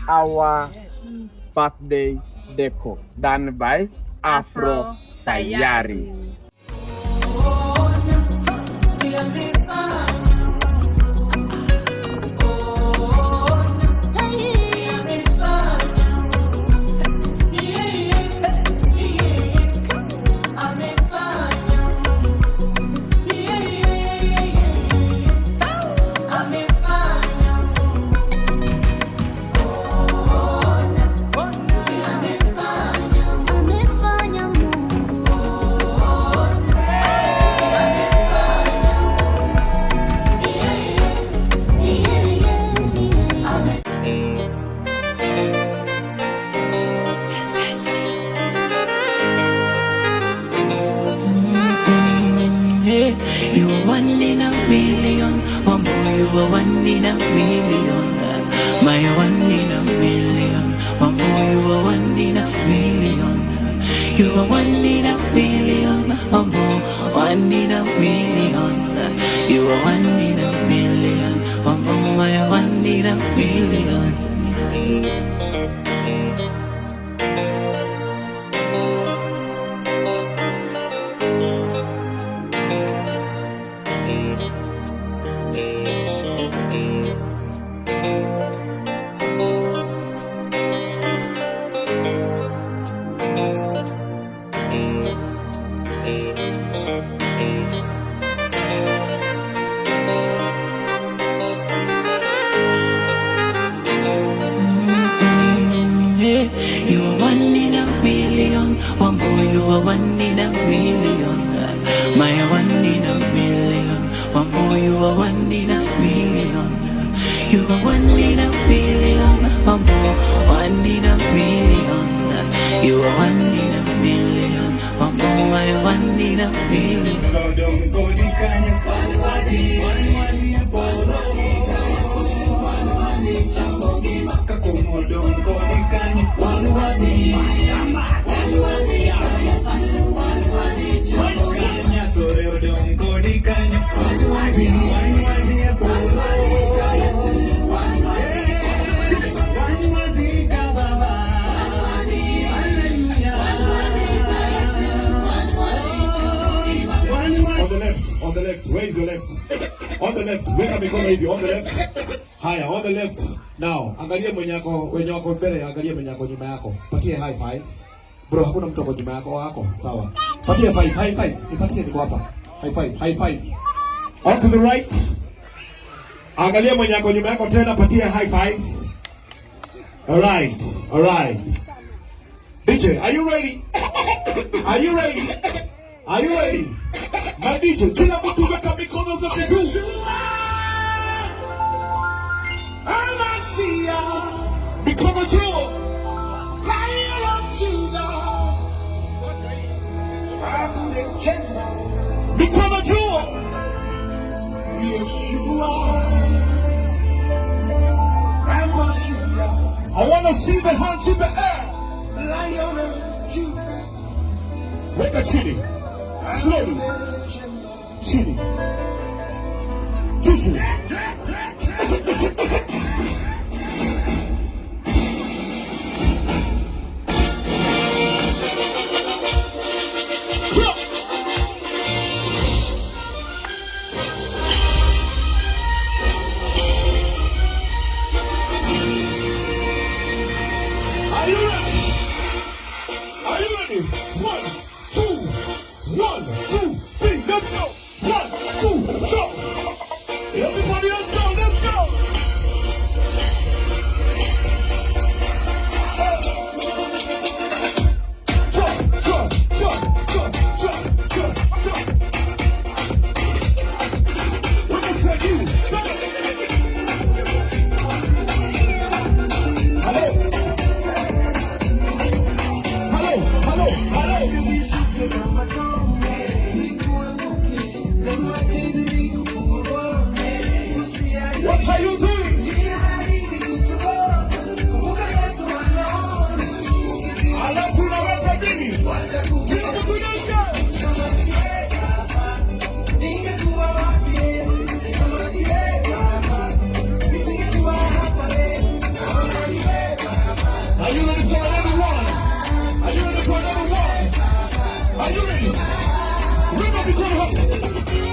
our birthday deco done by Afro Sayari. Amefanya Mungu. Yeah, you are one in a million. One boy, you are one in a million. My one in a million. One boy, you are one in a million. You are one in a million. One boy, one in a million. You are one in a million. One boy, my one in a million. Yeah, you are one in a million. One boy, you are one in a million. My one in a million. One boy, you are one in a million. You are one in a million. One boy, one in a million. You are one in a million. One boy, my one in a million. On the left, on the left, raise your left. On the left, weka mikono hivi on the left. Haya, on the left. Now, angalia mwenye wako, wenye wako mbele, angalia mwenye wako nyuma yako. Patie high five. Bro, hakuna mtu ako nyuma yako wako. Sawa. Patie five, high five. Nipatie, niko hapa. High five, high five. On to the right. Angalia mwenye ako nyuma yako tena, patie high five. All right, all right. DJ, are you ready? Are you ready? Are you ready? My DJ, kila mtu weka mikono zote juu. Mikono juu. Lion of Judah, Akundekema, Mikono juu. Yeshua, Amashiach, I want to see the hands in the air. Lion of Judah, Weka chini. Slowly. Chini. Juu. Clap. Are you ready? Are you ready? One, two, one, two, three. Let's go. One, two, jump. Everybody else. Weka mikono hapo.